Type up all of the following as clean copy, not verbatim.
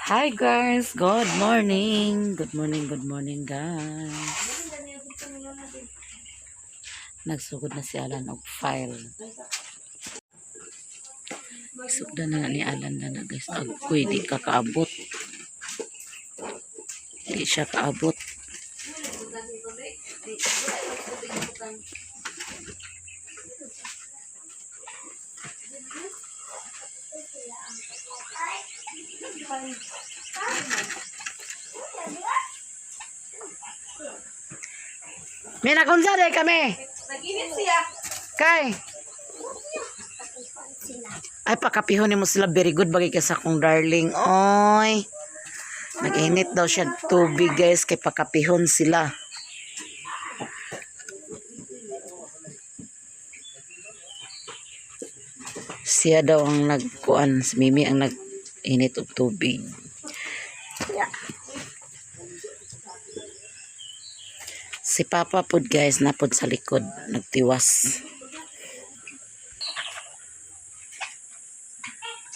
Hi guys, good morning. Good morning, good morning, guys. Nagsugod na si Alan og file. Sugdan na ni Alan na guys. Agoy, di ka kaabot. Di siya kaabot. May nakunsa day kami. Nag-init siya. Kay. Ay, pakapihon ni mo sila. Very good bagay ka sa akong darling. Oy. Nag-init daw siya tubig guys kay pakapihon sila. Siya daw ang nagkuan, si Mimi ang nag-init og tubig. Si Papa pod guys napod sa likod, nagtiwas.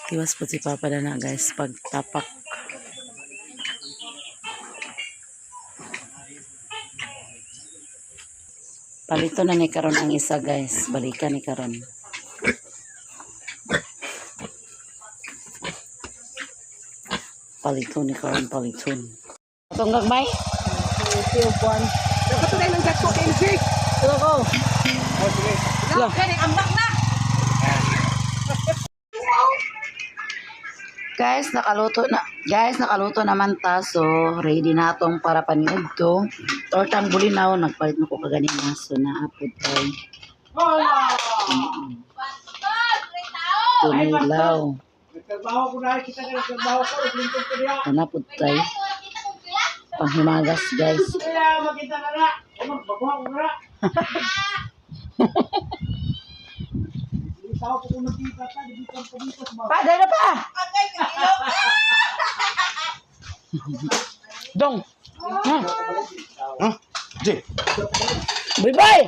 Tiwas po si Papa na na guys pagtapak. Palito na ni karon ang isa guys, balikan ni karon. Palito ni karon, paliton. Atong gagmay? Nakatunay ng gatso, MC. Ito ko. No, kaya ambak na. Guys, nakaluto na. Guys, nakaluto naman ta. So, ready na atong para paniud to. Tortang bulinaw, nagpalit mo ko kaganina. So, naapod tayo. Tumilaw. Nagtrabaho ko na, kita ka nagtrabaho ko, naglingkod ko niya. Hanapod tayo. Panghimagas, guys. Kaya makita ka na. O, magbabaho ko na. Hindi tao ko kung nakita ka, hindi ka pumitas ba? Pa, dahil na pa! Dong! Ha? Huh? Jay. Bye-bye!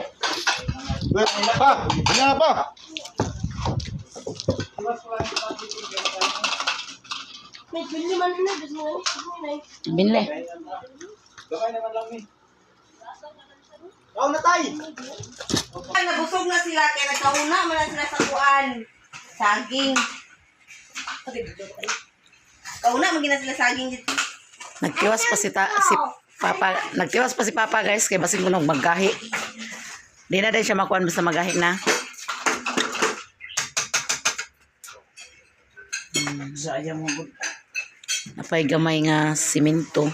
Pa, wala pa. Binle. Gamay naman lang ni. Tao na tay! Ay, nabusog na sila kaya nagkauna man na sila sa kuan. Saging. Kauna man gina sila saging dito. Nagtiwas pa si, ta, si Papa, nagtiwas pa si Papa guys, kay basing kunog maggahi. Di na din siya makuan basta magahi na. Sayang mo. Napay gamay nga simento.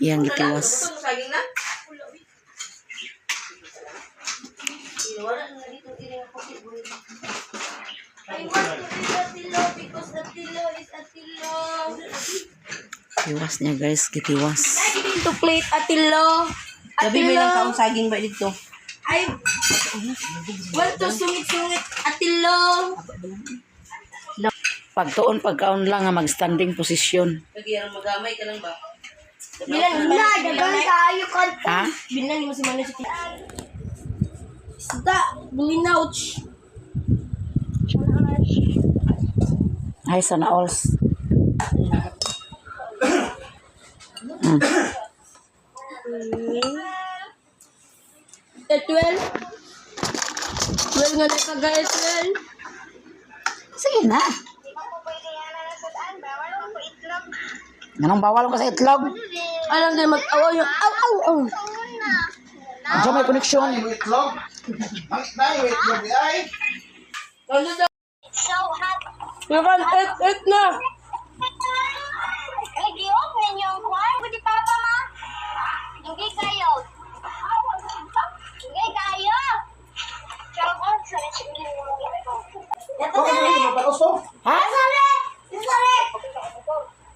Iyang gitiwas. Gusto mo saging na? I want to be atilo because atilo is atilo. Tiwas niya guys, gitiwas. To plate atilo. Gabi may Atilo. lang kaong saging ba dito? I want to sungit-sungit atilo. Pagtuon pagkaon lang nga mag-standing position. Lagi ang magamay ka lang ba? Bilang na, dagan tayo kan. Ha? Bilang mo si Manu si Isda, bulinouch. Ay, sana alls. Etwel. Well nga na kaga etwel. Sige na. Anong bawal ko sa itlog? Alam din mag aw aw aw aw aw. Diyan may koneksyon. Yung itlog. Ang na, yung itlog ni ay. Ano daw? Nakan et et na. Nag-iop ninyo ang kwan? Pwede papa ma? Hindi kayo. Hindi kayo. Bakit hindi mo pa Ha?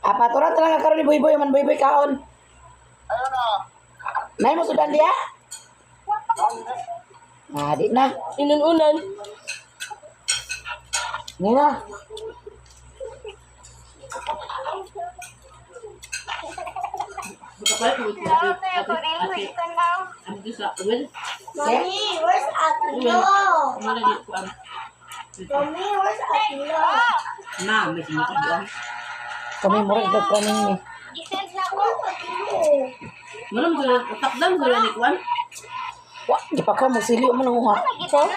Apaturan talaga karon ni Boy Boy man Boy Boy kaon. Nay mo sudan diya? Ah, di na. Inununan. Di na. Mami, where's Atlo? Mami, where's Atlo? Kami mura ikag kanin ni. Gisend na ko. Wala mo sila, takdan sila ni Kwan. Wa, di pa ka mo sili mo nang uha. So?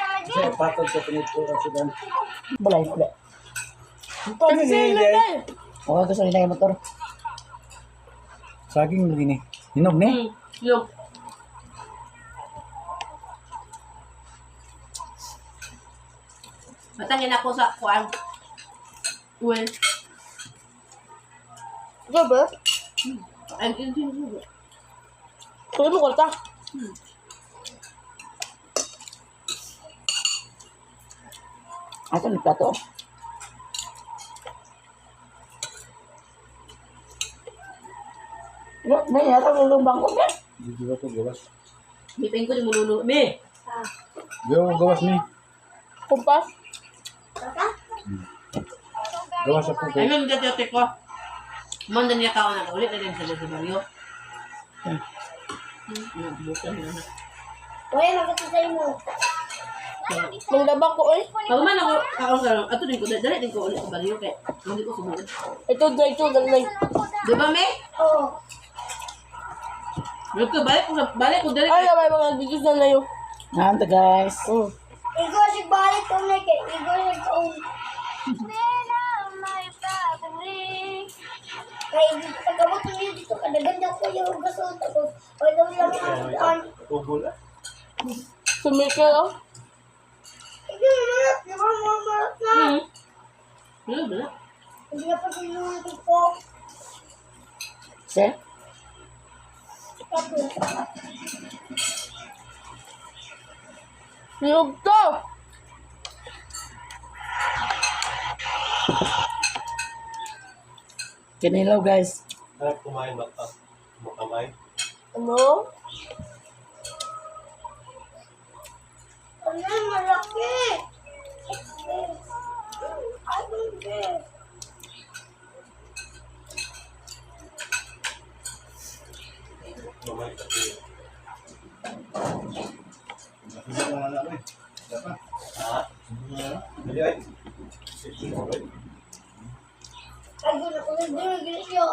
Patod sa pinito kasi dan. Balay balay. Paano ni Jay? Oh, gusto nila yung motor. Saging lagi ni. Hinog ni. Yung. Matangin ako sa kuan. Well, Gabi? ay, hindi, hindi. Kuya mo kulta. Ato ni plato. Wa, may yata lulumbang ko ba? Dito ba to gawas? May ko yung mululu. Me! Gawas gawas ni. Kumpas? Gawas ako Ay, kay. ma'am, dati ko. Manda niya ka na ulit na din sa sa baryo. Bukan na na. Uy, magkasasay mo. Manglabak ko eh. Pag man ako, kaon ka lang, ato din ko, dali din ko ulit sa baryo kay hindi ko sumuod. Ito, ito, galay. Di ba, me? Oo. Balik ko, balik ko, balik ko, dali. Ay, may mga videos na layo. Nanta guys. Igo si balik ko na kay Igo si ko. Kay pagabot niyo dito kadagan daw ko yung gasol tapos wala lang ang Ugol ah. Sumikil oh. Igo marat, di ba marat na? Wala, wala. Hindi na pa sinulit ko. Sir? Tapos Niyog to. Kinilaw guys. Harap kumain ba ka? Makamay. Ano? ano malaki. I don't care. Mamay kasi. Ha? Dali ay. Ay, gusto ko na din siya.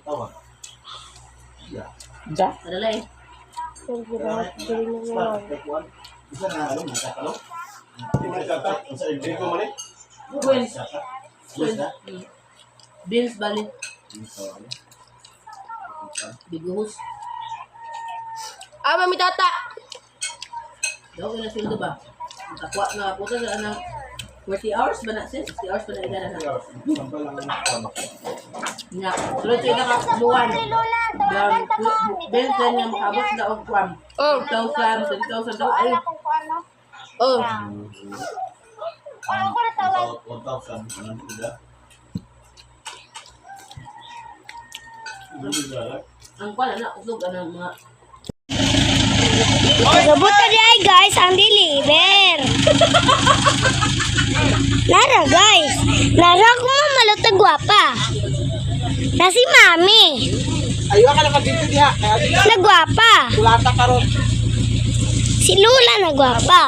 Tama. Ja? Madala eh. Isa na ano, nakakalo. Hindi ko man eh. Well, Bills bali. Biguhos. Ah, mami tata. Daw ko na sweldo ba? Nakakuha na ako sa anang 40 hours ba na sis? 60 hours ba na ila na? Nga. Sunod sa ila ka buwan. Bills din nga makabot na og kwan. Oh. 8,000, 10,000 daw ay. Oh. 1,000. Ang kwan na usog anang mga Nagabot na di ay guys ang deliver. Nara guys, nara ko mamalot na gwapa. Na si mami. Ayaw ka na mag-video diha. Kaya Na gwapa. tulata karon. Si Lula na gwapa.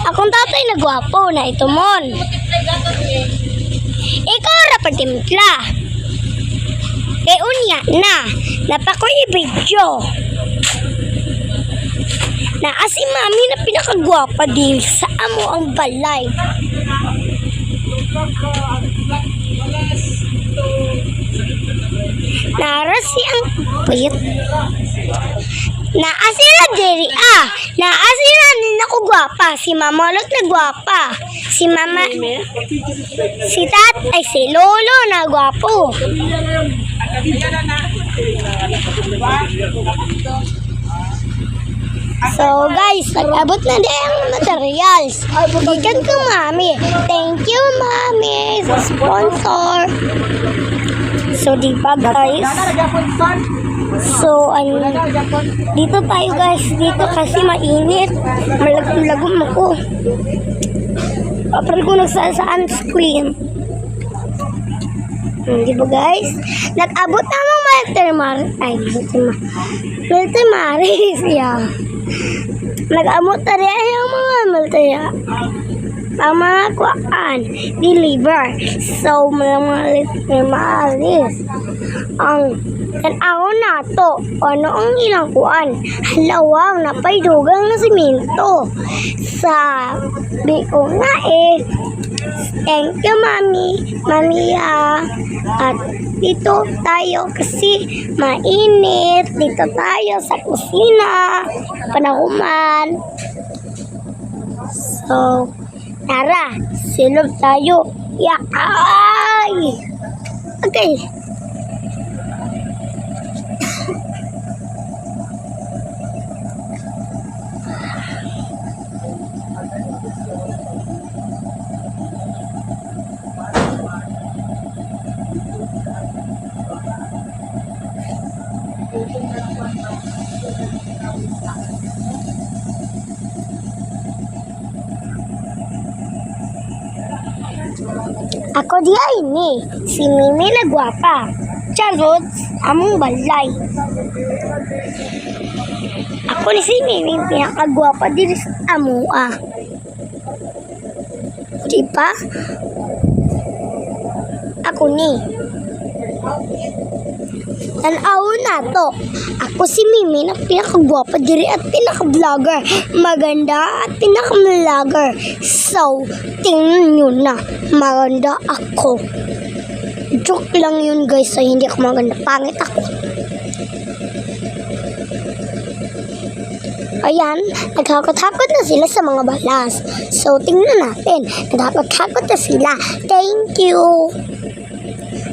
Akong tatay na gwapo na itumon. Ikaw ra pagtimpla. Kay unya na, napakoy i-video. Na si mami na pinakagwapa din sa amo ang balay. Nara si ang puyot. Naa sila diri ah. Naa sila nina ko gwapa. Si Mama Lot na gwapa. Si Mama si Tat ay si Lolo na gwapo. So guys, nag-abot na din ang materials. Bigyan ko mami. Thank you mami sa sponsor. So di ba guys? So ano, dito tayo guys, dito kasi mainit. Malagom-lagom ako. Kapag ko nagsa-sunscreen. Di ba guys? Nag-abot na ang Milter Mar... Ay, Milter Mar... Milter Maris, yeah. Nag-abot na rin ang mga Milter... Ang mga kuan, deliver. So, mga maalis, may maalis. Ang tanaw na to, ano ang ilang kuan? Halawang napaydugang na simento. Sabi ko nga eh, thank you, Mami. Mami, ah. At dito tayo kasi mainit. Dito tayo sa kusina. Panahuman. So, tara, silog tayo. Ya, ay! Okay. Ako di ay ni, si Mimi na gwapa. Charot, among balay. Ako ni si Mimi, pinakagwapa diri sa amoa. Di ba? Ako ni. Tanaw na to. Ako si Mimi na pinakagwapa diri at pinaka-vlogger. Maganda at pinaka-vlogger. So, tingnan nyo na. Maganda ako. Joke lang yun, guys. So, hindi ako maganda. Pangit ako. Ayan, naghakot-hakot na sila sa mga balas. So, tingnan natin. Naghakot-hakot na sila. Thank you.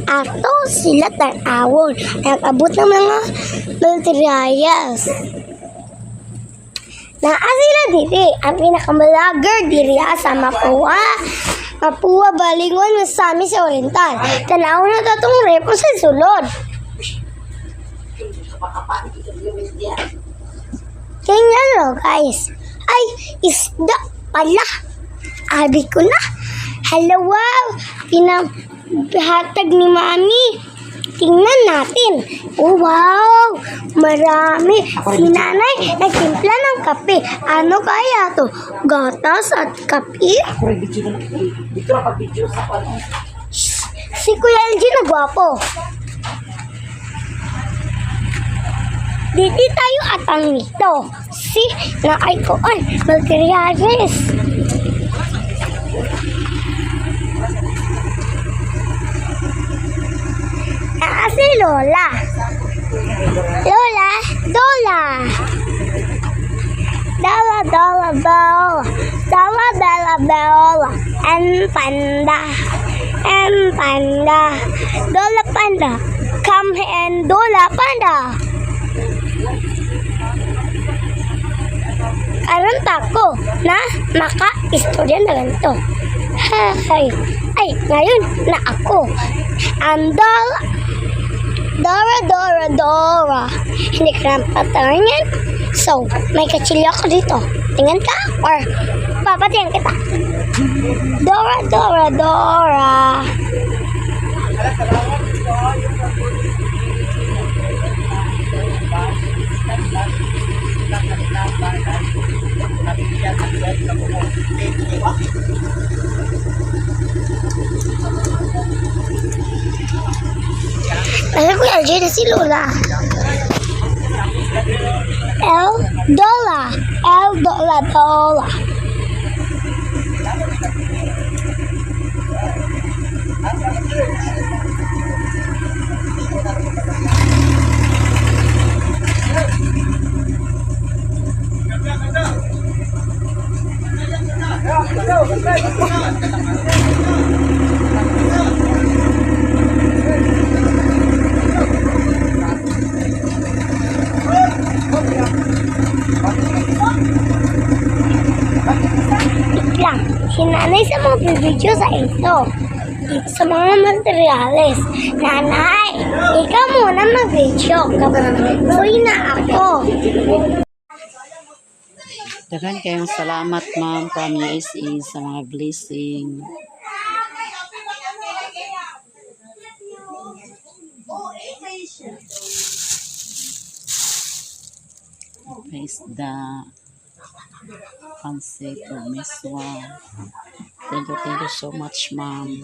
Ato sila tanawon. Nag-abot ng mga materials. Naa sila diri. Ang pinakamalager diri ah, sa Mapua. Mapua, Balingon, Misamis Oriental. Tanaw na tatong repo sa sulod. Tingnan mo, guys. Ay, isda pala. Abi ko na. Hello, wow. Pinahatag ni Mami. Tingnan natin. Oh, wow. Marami. Si nanay nagtimpla ng kape. Ano kaya to? Gatas at kape? Ako rin video na dito ra pag video sa kuan. Si Kuya LG na gwapo. Dito tayo at ang nito. Si na ay koon, materials. Ah, si Lola. Lola, Lola. Dola, dola, dola. Dola, dola, dola. And panda. And panda. Dola panda. Come and dola panda. Karon pa ko na maka-istorya na ganito. Hay. Ay, ngayon na ako. Ang dola. Dora, Dora, Dora. Hindi ka na patayin. So, may katsilyo ako dito. Tingnan ka or papatayin kita. Dora, Dora, Dora. Alam ko yung na si Lola. L Dola. L Dola Dola. Wait lang. Si nanay sa mga video sa ito. Dito sa mga materials. Nanay, ikaw muna mag-video. Uy na ako. Daghan kayong salamat, ma'am, from USA sa mga blessing. Paisda, pansit o miswa. Thank you so much, ma'am.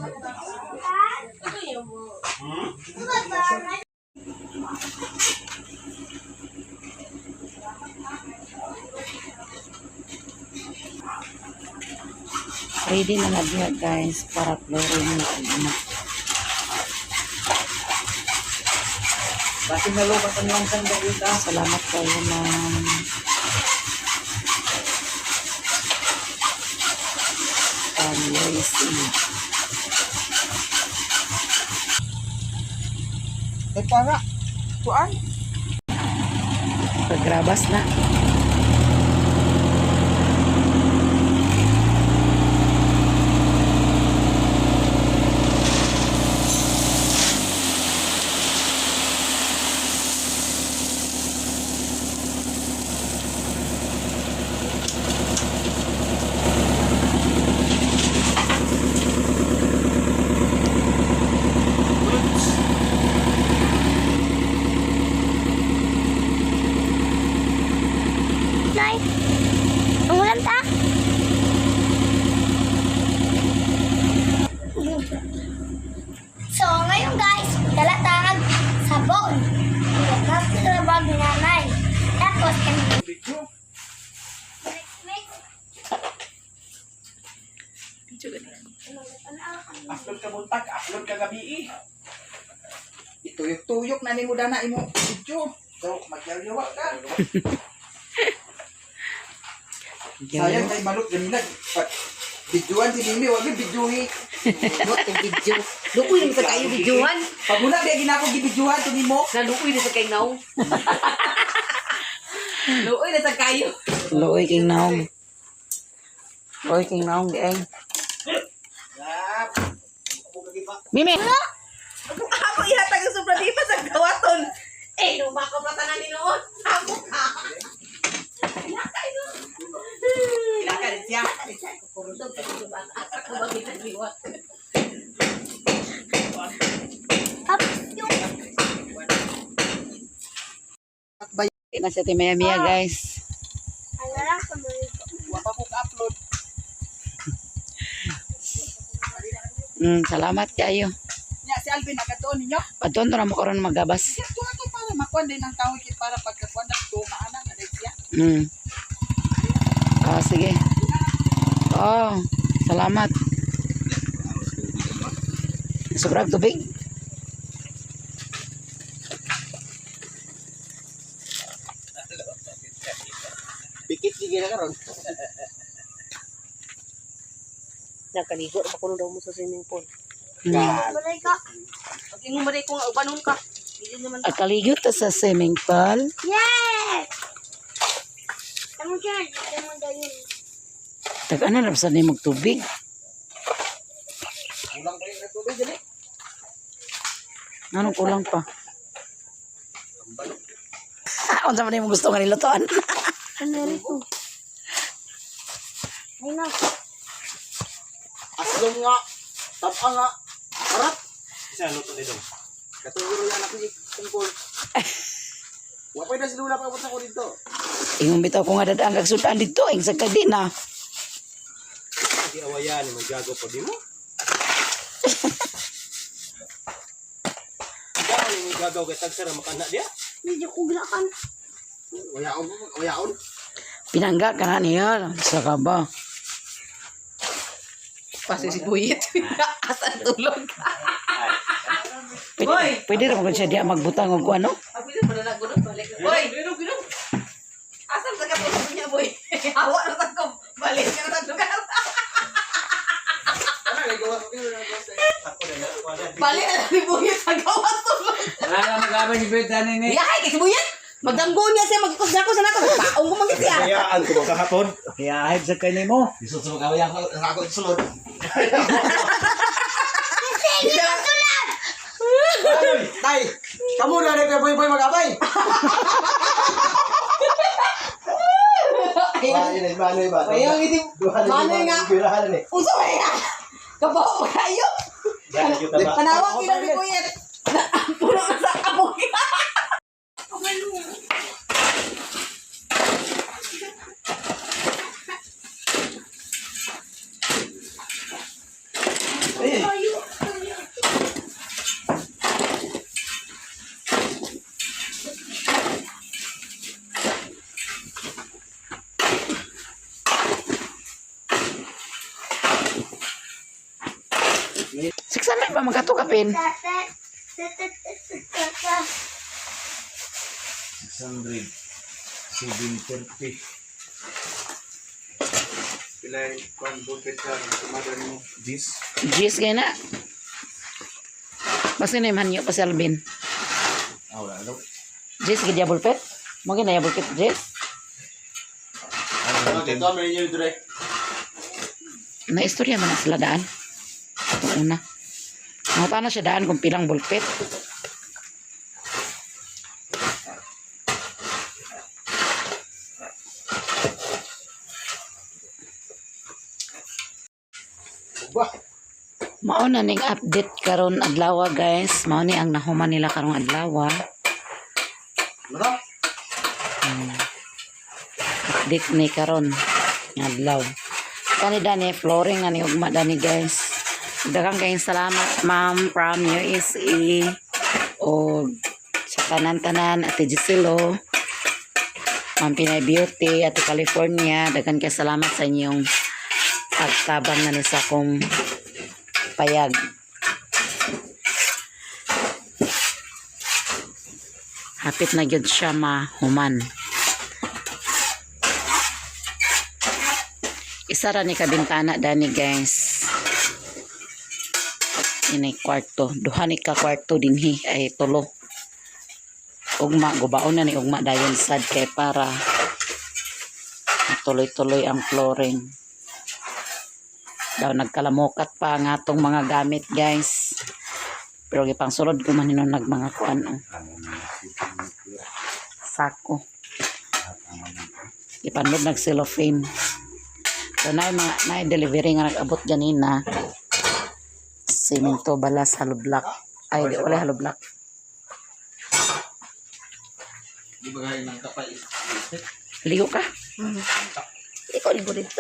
Ready na na diha guys para flooring na na. Basin na lupa sa niyong sandali. Salamat kayo, ma'am. Lucy. Eh, para. Kuan. Pagrabas na. Nay, ang ulam ta. So, ngayon guys, dala tag sabon. Nagkakabag ni nanay. Tapos, kami. Mix, Upload ka buntag, upload ka gabi eh. Ituyok-tuyok na ni mo dana imo video. So, magyalyawa ka. Sayang kay balot ganina. Videoan si Mimi, wag yung videohi. Not yung video. Luoy na sa kayo videohan. Pag una di ginako gibidyohan to nimo. Naluoy na sa kay naong. Luoy na sa kayo. Luoy king naong. Luoy king naong di ay. Mimi! Ako ihatag ang sobra di pa sa gawaton. Eh, lumako pa tanan ni noon. Ako ka. Ilaka rin siya. Asa ko ba ginagawa? Tapos yung Na siya Mia Mia guys. ano lang kami. Wa pa ko ka-upload. Salamat kayo. Nya si Alvin nagatuon ninyo. Padon na mo karon magabas. Siya tuwa kay para makuan din ang kahoy kay para pagkakuan na to maana na dai siya. Ah, sige. Oh, salamat. Sobrang tubig. Pikit sige na karon. Nakaligo na kuno daw mo sa swimming pool. Balay ka. Pag ingon mo ko nga ubanon ka. Hindi naman Akaligo ta sa swimming pool. Yes! Tamo dyan. Tamo dayon. Tag ano na sa ni tubig. Kulang pa yung tubig dali. Anong kulang pa? Unsa man imong gusto nga nilutoan? Ano rito? Ay na. Aslong nga. Tapa nga. Harap. Isa luto ni dong. Katuro yan ako tungkol. Wa pa na si Lula pa ko dito. Ingon bitaw ko nga dadaan kag sudan dito, ing sa kag di na. Di awayan ni magago pa di mo. Ikaw ni gagaw kay tagsara makana dia. Medyo kuglakan. Wayaon mo, wayaon. Pinangga ka na niya. Sa ka ba? Pasi si Buyit. Asa tulog. Pwede, pwede ra man siya diya magbutang og ano? Ako na pala nagulo balik. Boy, Asa sa ka tulog niya, boy? Hawa na sa ko. Balik ka na sa lugar. Balik na ni Buyit sa gawas tulog. Wala na mag-abay si Bert ani ni. Yahay kay si Buyit. Magdanggo niya siya, magkukos na ako sa nako. Paong ko mangit siya. Kayaan ko kahapon. Kaya sa kay nimo. Isod sa magawa ako ako sulod. Tay, kamo na rin boy boy mag-abay. Manoy manoy ba? Ayaw, itim. Manoy nga. Girahan ni. Unsa man nga? Kabaw pa kayo. Panawag ila ni Buyit. Puno ka sa kabog. 600 ba magkato kapin? 600. 730. Pilay, kwan, bulpit ka, sumadan mo. This. Gis kay na. Basta na yung hanyo pa si Alvin. Ah, wala na daw. Jis, gidya bulpet? Mo ginaya bulpet, Jis? Ano, Dito, may inyo direct. Naistorya man na sila daan. Itong una. Nanguta na siya daan kung pilang bulpet. Ba? Mao na ning update karon adlaw, guys. Mao ni ang nahuman nila karong adlaw. Ano? Update ni karon nga adlaw. Kani dani flooring na ni ugma dani, guys. Daghang kayong salamat, ma'am, from USA o sa tanan-tanan, Ate Giselo, Ma'am Pinay Beauty, Ate California. Daghan kay salamat sa inyong pagtabang na ni sa akong payag. Hapit na gyud siya mahuman. Isa ra ni kabintana dani, guys. Ini kwarto, duha ni ka kwarto dinhi ay tulo. Ugma gubaon na ni ugma dayon sad kay para tuloy-tuloy ang flooring. Daw nagkalamukat pa ang atong mga gamit, guys. Pero gipangsulod ko man hinon nag mga kuan oh. Sako. Gipanlod nag cellophane. So na mga na delivery nga nag-abot ganina. Simento balas hollow block. Ay, di wala hollow block. Di ba gaya ng kapay? Ligo ka. Ikaw ligo dito.